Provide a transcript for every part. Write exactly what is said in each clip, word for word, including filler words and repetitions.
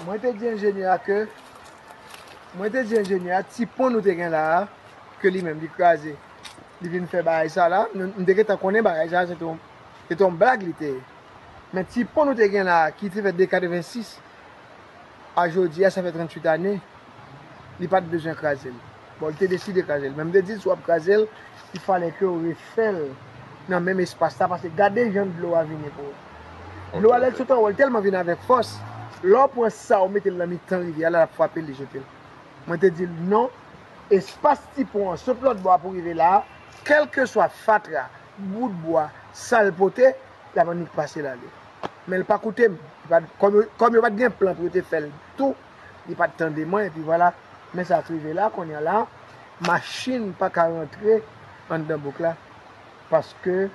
Mwen te di enjenyè a ke, mwen te di enjenyè a, ti pon nou te gen la a, ke li menm li kraze, li vin fè bagay sa la, nou, m te gentan konnen bagay sa se te yon, se te yon blag li te ye. Men ti pon nou te gen la a, ki te fèt de katrevensis a jodi a, sa fè tranntuit ane, li pa t bezwen kraze l. Bon, li te deside kraze l. Men m te di l, si w ap kraze l, il fallait ke w refè l nan menm espas la, paske gade jan dlo a vini pou ou. Dlo a, lè l sot anwo, l tèlman vin avèk fòs, lè w pran sa, w mete l nan mitan rivyè a, l ap frape l, li jete l. Mwen te di l, non, espas ti pon an, sot lòt bò a pou rive la a, kèlkeswa fatra, bout bwa, sa l pote, l ap annik pase l ale. Men l pa koute m. Li pa t, kòm yo, kòm yo pa t gen plan pou yo te fè l tou, li pa t tande mwen, epi vwala. Men sa k rive la, kounye a la, machin pa ka rantre anndan bouk la, paske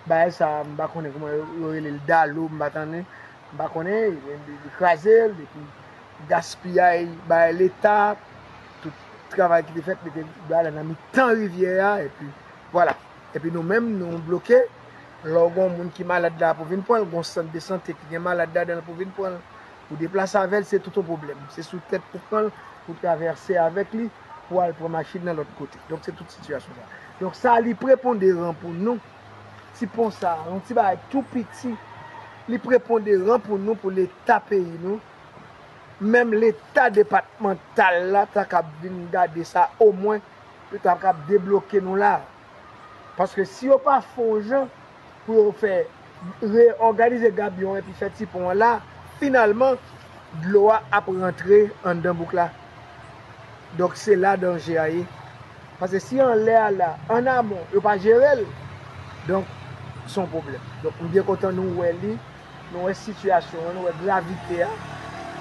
bagay sa a, m pa konnen kòman yo, yo rele l, dalo, m pa konnen, m pa konnen, li, li, li kraze l, epi gaspiyay bagay Leta, tout travay ki te fèt, mete bagay la nan mitan rivyè a, epi vwala. Epi nou menm, nou bloke. Lè w gen yon moun ki malad la pou vin pran l, gen yon sant de sante ki gen malad ladan l pou vin pran l. Pou deplase avè l, se tout yon pwoblèm. Se sou tèt pou pran l, pou travèse avèk li, pou al pran machin nan lòt kote. Donk, se tout sitiyasyon sa. Donk, sa, li preponderan pou nou. Ti pon sa, yon ti bagay tou piti, li preponderan pou nou, pou Leta peyi nou. Menm Leta depatmantal la ta kab vin gade sa, omwen, yo ta kab debloke nou la. Paske si yo pa fè yon jan pou yo fè reyòganize gabyon epi fè ti pon an la, finalman, dlo a ap rantre anndan bouk la. Donk, se la danje a ye. Paske si anlè a la, an amon, yo pa jere l, donk, se yon pwoblèm. Donk, m byen kontan nou wè li, nou wè sitiyasyon an, nou wè gravite a,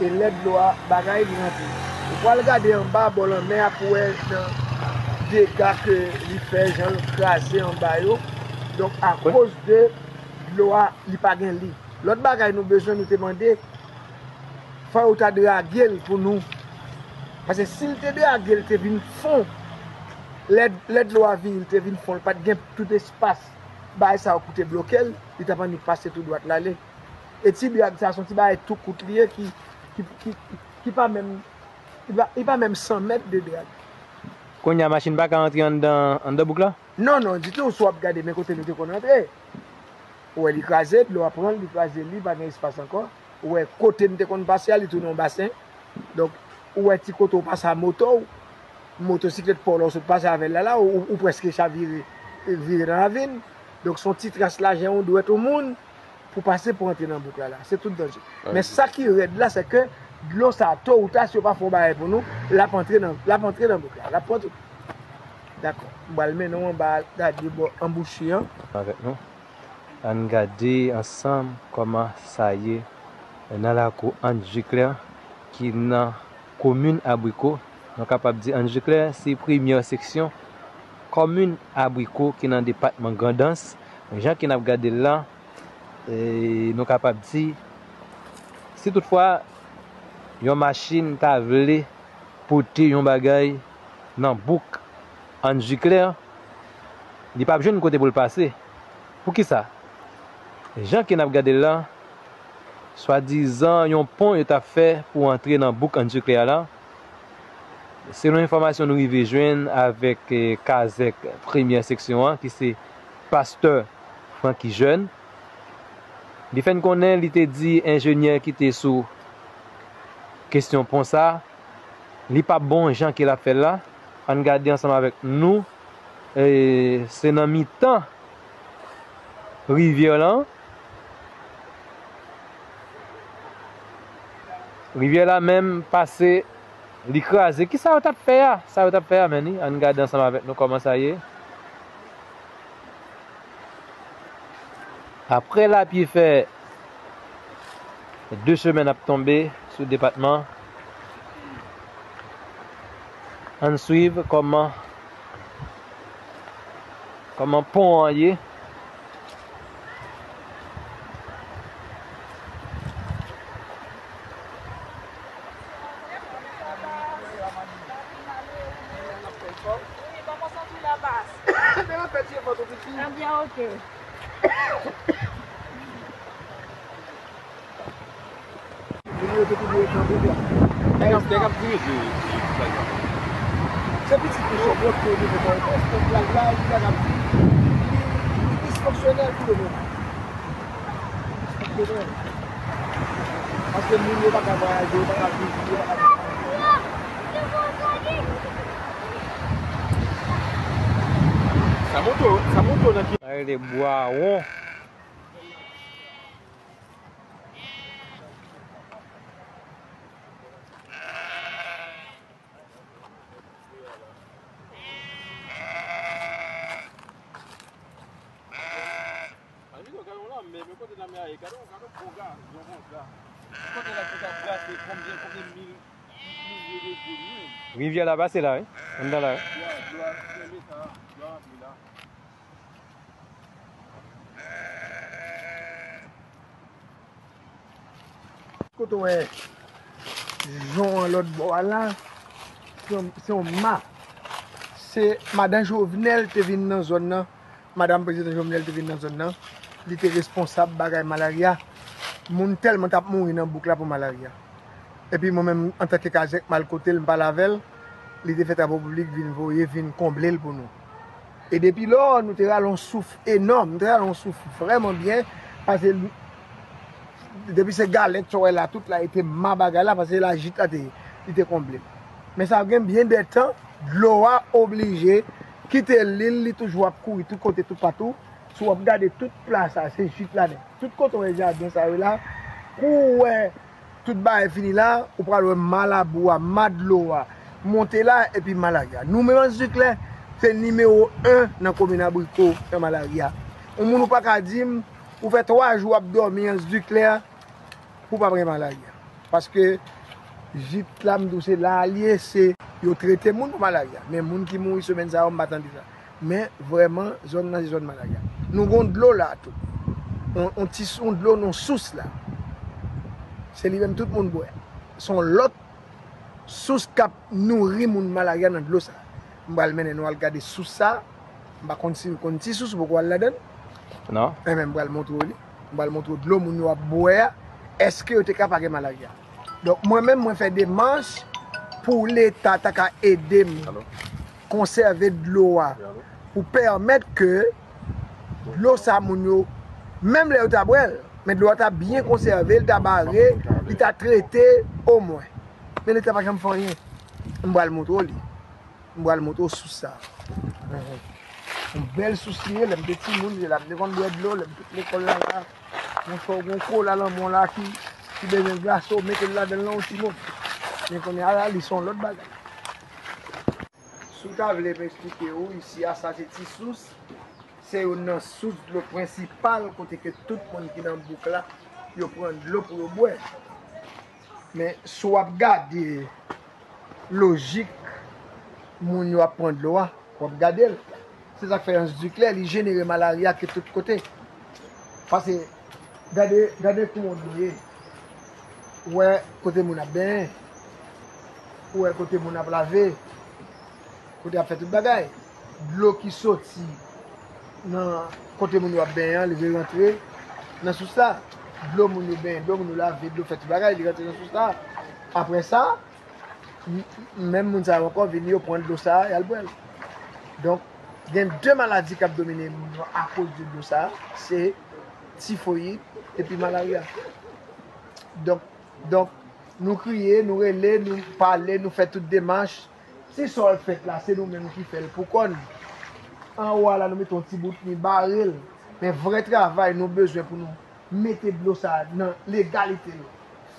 e lè dlo a, bagay li rantre. Ou pral gade anba bò lanmè a pou wè jan dega ke li fè, jan l kraze anba yo. Donk, akoz de dlo a, li pa gen li. Lòt bagay nou bezwen, nou te mande, fò yo ta drage l pou nou. Paske si l te drage, l te vin fon. Lè, lè dlo a vini, l te vin fon, l pa t gen tout espas. Bagay sa yo pou te bloke l, li t ap annik pase tou dwat l ale. E ti drag sa, se yon ti bagay tou kout li ye ki, ki, ki, ki pa menm, li pa, li pa menm san mèt de drag. Kounye a, machin pa ka antre anndan, anndan bouk la? Non, non, ditou, si w ap gade men kote nou te konn antre. Ou wè li kraze, dlo a pran l, li kraze l, li pa gen espas ankò. Ou wè kote n te konn pase a, li tounen yon basen. Donk, ou wè ti kote w pase a moto w, motosiklèt pa w la, w sot pase avè l la, la, ou, ou prèske chavire, vire nan ravin. Donk, se yon ti tras lajan yon dwèt yon moun pou pase pou antre nan bouk la, la. Se tout danje. Men sa ki rèd la, se ke dlo sa, to ou ta, si yo pa fè yon bagay pou nou, l ap antre nan, l ap antre nan bouk la. L ap pran tout. Dakò. M pral mennen w anba, gade bò anbouchi an. Avèk nou. Ann gade ansanm kòman sa ye nan lakou Ange Duclair ki nan komin Abriko. Nou kapab di Ange Duclair se premyè seksyon komin Abriko ki nan depatman Grandans. Jan ke n ap gade l lan, e, nou kapab di, si toutfwa yon machin ta vle pote yon bagay nan bouk Ange Duclair, li p ap jwenn kote pou l pase. Poukisa? Jan ke n ap gade l lan, swadizan yon pon yo t ap fè pou antre nan bouk Ange Duclair la. Selon enfòmasyon nou rive jwenn avèk, eh, kazèk premyè seksyon an, ki se pastè Francky Jeune, li fè n konnen li te di enjenyè ki te sou kesyon pon sa, li p ap bon jan ke l ap fè l la. Ann gade ansanm avèk nou. E, se nan mitan rivyè lan. Rivyè la menm pase, li kraze. Kisa yo t ap fè a? Sa yo t ap fè a, men ni, ann gade ansanm avèk nou kòman sa ye. Aprè lapli fè de semèn ap tonbe sou depatman, ann swiv kòman, kòman pon an ye. Ebyen, ok. Nèg ap, nèg ap dirije, sa yo. Se pitit li, se gwo koze pou mwen. Paske plag la, li pa ka di. Li, li disfonksyonèl pou le moman. Disfonksyonèl. Paske moun yo pa ka vwayaje, yo pa ka viv, yo pa ka. Sa monte, sa monte nan ki. Sa rele Bwawon. Rivyè la pase la, wi. Anndan la, wi. Kote w wè jan an lòt bò a la, se yon, se yon ma. Se madan Jovenel te vin nan zòn nan, madanm prezidan Jovenel te vin nan zòn nan, li te responsab bagay malarya. Moun tèlman t ap mouri nan bouk la pou malarya. Epi mwen menm, antanke kazèk, m al kote l, m pale avè l, li te fè travo piblik vin voye, vin konble l pou nou. E depi lò, nou te rale yon souf enòm, nou te rale yon souf vrèman byen, paske l, depi se galèt, sa w wè la, tout la, e te ma bagay la, paske la jit la te ye, li te konble. Men sa gen byen de tan, dlo a oblije kite lil, li toujou ap kouri tout kote, tout patou. Si w ap gade tout pla sa, se jit la nèt. Tout kote w wè jaden sa yo la, kou w wè tout bagay fini la, ou pral wè ma labou a, ma dlo a, monte la, epi malarya. Nou menm Anse du Clair, se nimewo en nan komin Abriko nan malarya. Yon moun ou pa ka di m, ou fè twa jou w ap dòmi Anse du Clair, pou w pa pran malarya. Paske jit la, m di w, se la l ye, se yo trete moun pou malarya. Men moun ki mouri semèn sa yo, m pa tande sa. Men vrèman, zòn nan se zòn malarya. Nou gon dlo la tou. On, on ti, on dlo nan sous la. Se li menm tout moun bwè. Se on lòt sous k ap nouri moun malarya nan dlo sa. M pral mennen nou al gade sous sa. M pa konn si nou konn ti sous, ou poko al ladan l. Non. Enben, m pral montre w li. M pral montre w dlo moun yo ap bwè a. Èske yo te ka pa gen malarya? Donk, mwen menm, mwen fè demach pou Leta ta ka ede m konsève dlo a, pou pèmèt ke dlo sa moun yo, menm lè yo ta bwè l, men dlo a ta byen konsève, li ta bare, li ta trete omwen. Men Leta pa janm fè anyen. M pral montre w li. M pral montre w sous sa. Yon bèl sous li ye, lè m te timoun, se la m te konn bwè dlo, lè m te lekòl la, la. Yon sò, yon kola lanmò la ki, ki bezwen glase, w mete l ladan l nan yon ti moman. Men kounye a la, li se yon lòt bagay. Si w ta vle m eksplike w, isi a, sa se ti sous. Se youn nan sous dlo prensipal kote ke tout moun ki nan bouk la, yo pran dlo pou yo bwè. Men si w ap gade lojik moun yo ap pran dlo a, w ap gade l. Se sa k fè Anse du Clair, li jenere malarya ke tout kote. Paske, gade, gade kouman dlo ye. Ou wè kote moun ap benyen. Ou wè kote moun ap lave. Kote y ap fè tout bagay. Dlo ki soti nan kote moun yo ap benyen an, li vin rantre nan sous la. Dlo moun yo benyen, dlo moun yo lave, dlo fè tout bagay, li rantre nan sous la. Apre sa, m-, menm moun sa yo ankò vini, yo pran dlo sa a, y al bwè l. Donk, gen de maladi k ap domine moun yo akoz de dlo sa a, se tifoyid epi malarya. Donk, donk, nou kriye, nou rele, nou pale, nou fè tout demach. Si sa w fèt la, se nou menm ki fè l pou kò n. Anwo a la, nou mete yon ti bout mi bare l. Men vrè travay nou bezwen pou nou mete dlo sa a nan legalite l.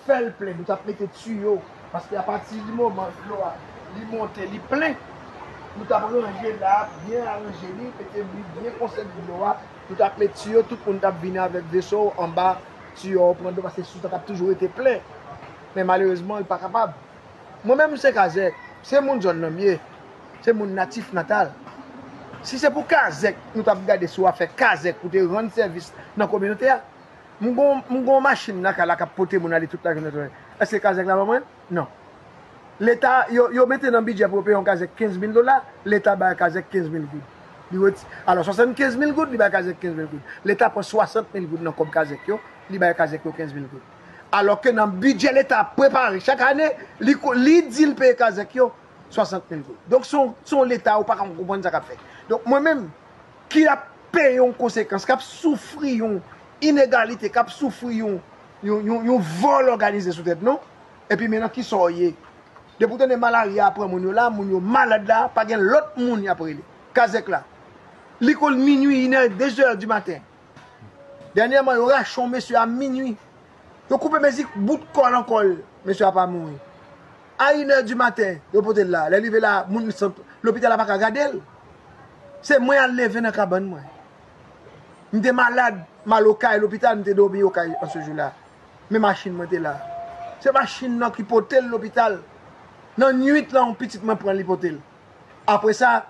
Fè l plen, nou t ap mete tiyo. Paske apati di moman dlo a, li monte, li plen, nou t ap ranje la, byen aranje li, mete li byen konsève dlo a. Nou t ap met tiyo, tout moun t ap vini avèk veso anba tiyo a, pran dlo, paske sous la t ap toujou rete plen. Men malerezman, li pa kapab. Mwen menm, m se kazèk, se moun zòn nan m ye, se moun natif natal. Si se pou kazèk, nou t ap gade si w ap fè kazèk pou te rann sèvis nan kominote a. M gon, m gon machin nan kay la k ap pote moun ale tout lajounen. Èske kazèk la ban mwen? Non. Leta, yo, yo mete nan bidjè pou yo peye yon kazèk kenz mil dola, Leta bay kazèk kenz mil goud. Li reti-, alò, swasannkenz mil goud, li bay kazèk kenz mil goud. Leta pran swasant mil goud nan kòb kazèk yo, li bay kazèk yo kenz mil goud. Alòske nan bidjè Leta ap prepare chak ane, li, li di l peye kazèk yo swasant mil goud. Donk, se yon, se yon Leta ou pa ka konprann sa k ap fèt. Donk, mwen menm, ki ap peye yon konsekans, k ap soufri yon inegalite, k ap soufri yon, yon, yon, yon vòl òganize sou tèt nou, epi men nan ki sa w ye. Depi w tande malarya a pran moun yo la, moun yo malad la, pa gen lòt moun y ap rele. Kazèk la. Li konn minui, inè, de zè di maten. Dènyèman, yo rache yon mesye a minui. Yo koupe mezi bout kò l an kò l. Mesye a pa mouri. A inè di maten, yo pote l la. Lè l rive la, moun sant, lopital la pa ka gade l. Se mwen al leve nan kabann mwen. M te malad, m al okay lopital, m te dòmi okay an se jou la. Men machin mwen te la. Se machin nan ki pote l lopital. Nan nuit lan, yon pitit mwen pran li pote l. Apre sa,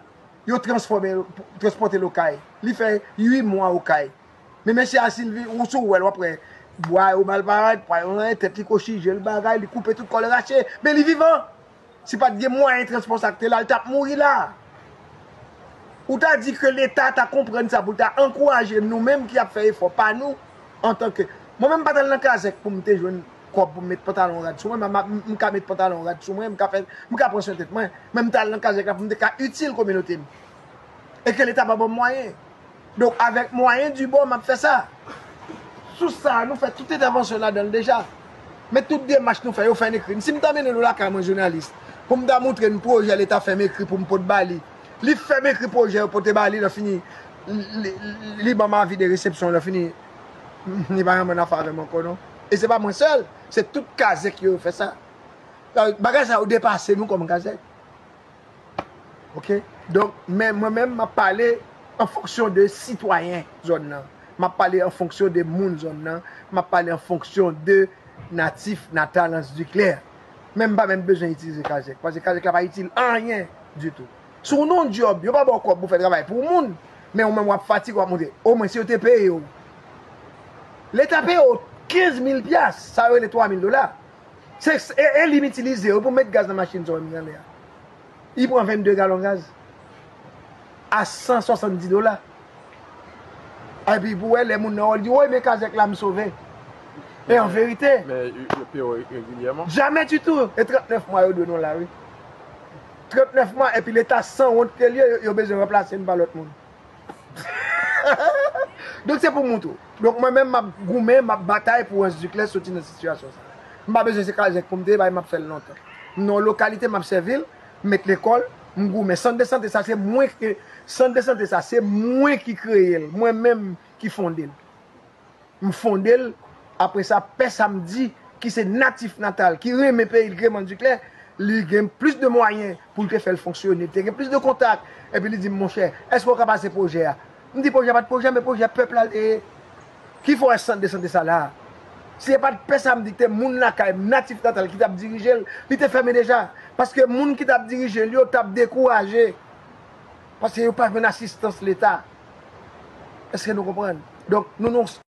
yo transfòme, transpòte l okay. Li fè uit mwa okay. Men mesye a, si l vin, ou si w wè l, w ap wè bwa yo mal parèt, pwa yo nan tèt li, kochije l bagay, li koupe tout kò l rache. Men li vivan. Si pa t gen mwayen transpò sa k te la, l t ap mouri la. Ou ta di ke Leta ta konprann sa pou l ta ankouraje nou menm ki ap fè efò pa nou antanke. Mwen menm m pa t al nan kazèk pou m te jwenn kòb pou m met pantalon rad sou mwen, m, m, m ka met pantalon rad sou mwen, m ka fè, m ka pran swen tèt mwen, men m t al nan kazèk la pou m te ka itil kominote m. E ke Leta pa ban m mwayen. Donk, avèk mwayen di bò, m ap fè sa. Sou sa, nou fè tout entèvansyon ladan l deja. Men tout demach nou fè, yo fè n ekri n. Si m ta mennen nou lakay mwen, jounalis, pou m ta montre n pwojè Leta fè m ekri pou m pot ba li, li fè m ekri pwojè yo pote ba li, lè fini, li, li, li ban m avi de resepsyon, lè fini, li pa renmen afè avè m ankò, non. E se pa mwen sèl, se tout kazèk yo, yo fè sa. Bagay sa yo depase nou kòm kazèk. Ok? Donk, men mwen menm, m ap pale an fonksyon de sitwayen zòn nan. M ap pale an fonksyon de moun zòn nan. M ap pale an fonksyon de natif natal Anse du Clair. Men m pa menm bezwen itilize kazèk, paske kazèk la pa itil anyen ditou. Si w nan yon djòb, yo pa ba w kòb pou fè travay pou yon moun, men ou menm w ap fatige, w ap monte. Omwen, si yo te peye w, Leta peye w kenz mil pyas, sa yo rele twa mil dola. Se, e, e li m itilize yo pou met gaz nan machin sa w wè m nan lè a. Li pran vennde galon gaz a san swasanndis dola. Epi pou wè lè moun nan wè, li di, woy, men kazèk la m sove. E an verite. Men yo, yo peye w regilyèman? Jamè ditou. E trannèf mwa yo dwe nou la, wi. Trannèf mwa, epi Leta sanwont ke l ye, yo, yo bezwen ranplase n pa lòt moun. Donk, se pou m montre w. Donk, mwen menm, m ap goumen, m ap batay pou Anse du Clair soti nan sitiyasyon sa. M pa bezwen se kazèk pou m te ye, bagay m ap fè l lontan. M nan yon lokalite, m ap sèvi l, m met lekòl, m goumen. Sant de sante sa, se mwen ki, sant de sante sa, se mwen ki kreye l, mwen menm ki fonde l. M fonde l, apre sa, Pè Samdi, ki se natif natal, ki renmen peyi l, ki renmen Anse du Clair, li gen plis de mwayen pou l te fè l fonksyone, li te gen plis de kontak, epi li di m, monchè, èske w ka pase pwojè a? M di, pwojè pa t pwojè, men pwojè pèp la l te ye. Ki fè w wè sant de sante sa la a? Si se pa t Pè Samdi ki te moun lakay m, natif natal ki t ap dirije l, li te fèmen deja. Paske moun ki t ap dirije l yo t ap dekouraje. Paske yo pa jwenn asistans Leta. Èske nou konprann? Donk, nou nan yon